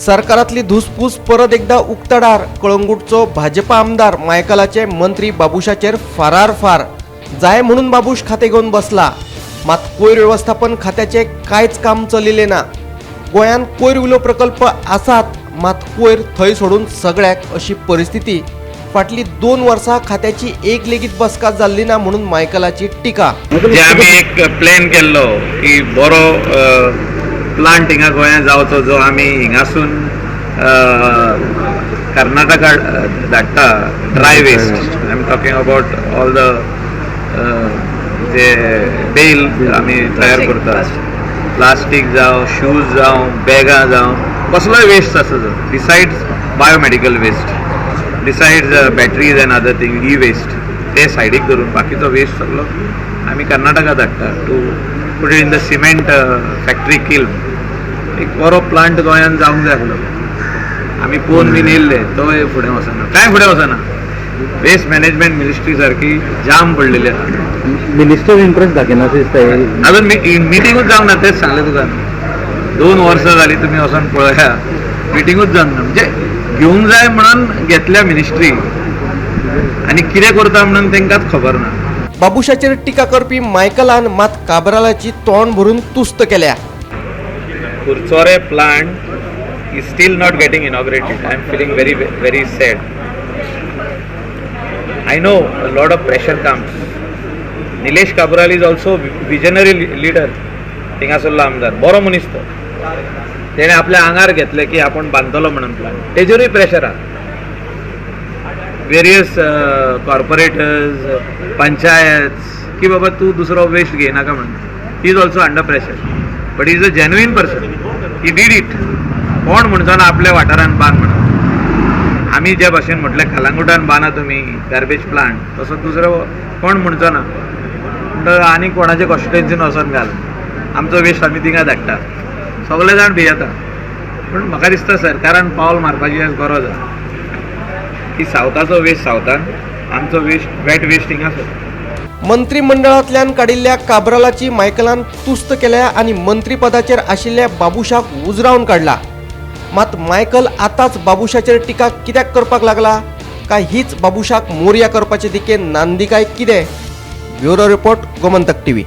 सरकारातली धुसफूस परत एकदा उक्ताडार. कळंगूटचो भाजपा आमदार मायकलाचे मंत्री बाबूशाचेर फारार फार. जाय म्हणून बाबूश खातें घेवन बसला, मात कोयर व्यवस्थापन खात्याचें कांयच काम चलिल्लें ना. गोंयांत कोयर विलो प्रकल्प आसात, मात कोयर थंय सोडून सगळ्याक अशी परिस्थिती. फाटलीं 2 वर्सां खात्याची एक लेगीत बसका जाल्ली ना म्हणून मायकलाची टिका. जे आमी एक प्लॅन केल्लो की बरो प्लांट हिंगा गोंयांत जावचो, जो आमी हिंगासून कर्नाटका धाडटा dry waste. I am talking about all the J bell आमी तयार करता, प्लास्टीक जावं, शूज जावं, बॅगां जावं, कसलोय वेस्ट आसा जो, besides biomedical waste, besides batteries and other thing, e waste, ते सायडीक धरून बाकीचो वेस्ट सगलो आमी कर्नाटका धाडटा to put it in the cement factory kiln. एक बरो प्लांट गोंयांत जावंक जाय आसलो. आमी पळोवन बीन येयल्ले, तोय फुडें वचना, कांय फुडें वचना. वेस्ट मॅनेजमेंट मिनिस्ट्री सारकी जाम पडलेली आसा. मिनिस्टर इंट्रस्ट दाखयना अशें दिसता. अजून मिटिंगूच जावंक ना. तेच सांगलें तुका, 2 वर्सां जालीं, तुमी वचोन पळया, मिटिंगूच जावंक ना. म्हणजे घेवंक जाय म्हणून घेतल्या मिनिस्ट्री आनी कितें करता म्हणून तांकांच खबर ना. बाबूशाचेर टिका करपी मायकलान मात काब्रालाची तोंड भरून तुस्त केल्या. Curchorem plant is still not getting inaugurated. I am feeling very, very sad. I know a lot of pressure comes. Nilesh Cabral is also visionary leader. थिंगासरलो आमदार बरो मनीस तो. तेणें आपल्या आंगार घेतलें की आपूण बांदतलो म्हणून प्लांट. तेजेरूय प्रेशर आहा. वेरियस कॉर्पोरेटर्स, पंचायत की बाबा तूं दुसरो वेस्ट घेयनाका म्हणून. He is also under pressure, but is a genuine person. He did it. कोण म्हणचो ना आपल्या वाठारान बांद म्हणून. आमी जे भाशेन म्हटलें, कलांगुटान बांदा तुमी गार्बेज प्लांट, तसो दुसरो कोण म्हणचो ना. म्हणटकर आनी कोणाचे कॉन्स्टिट्युएन्सीन वचोन घाल, आमचो वेस्ट आमी थिंगा धाडटा. सगळे जाण भियेता. पूण म्हाका दिसता सरकारान पावल मारपाची आज गरज आसा की सावथाचो वेस्ट सावथान, आमचो वेस्ट, वेट वेस्ट हिंगा. मंत्रिमंडळांतल्यान काडिल्ल्या काब्रालाची मायकलान तुस्त केल्या आनी मंत्रीपदाचेर आशिल्ल्या बाबूशाक उजरावन काडला. मात मायकल आतांच बाबूशाचेर टिका कित्याक करपाक लागला? काय हीच बाबूशाक मोरया करपाचे दिकेन नांदी काय कितें? Bureau report, Gomantak TV.